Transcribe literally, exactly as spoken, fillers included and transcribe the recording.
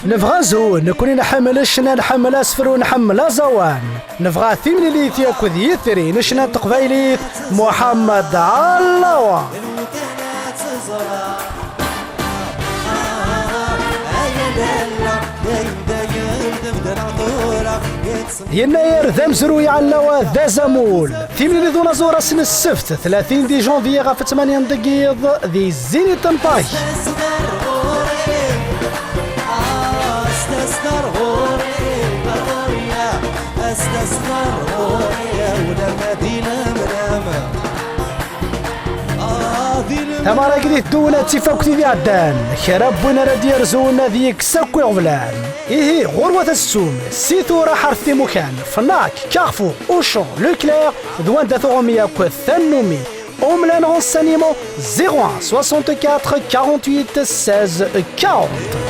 Nebɣa azwu, nekkni nḥemmel ccna, nḥemmel asefru, nḥemmel aẓawan. Nebɣa timlilit akked yitri n ccna n teqbaylit, Muḥemmed Allawa. Yennayer d amezruy, Allawa d azamul. Timlilit unaẓur ass n ssebt, tlatin di janvier ɣef ttmanya n deg yiḍ di Zénith n Paris. Tamara-agi di teddun ad tif akk tid iɛeddan, kra n win ara d-yerzun ad yekkes akk iɣeblan. Ihi, ɣurwat ad tettum, si tura ḥerfet imukan, Fnac, Carrefour, Auchan, Leclerc, d wanda tuɣem yakk tannumi. Umlan renseignement, zéro un, soixante-quatre, quarante-huit, seize, quarante.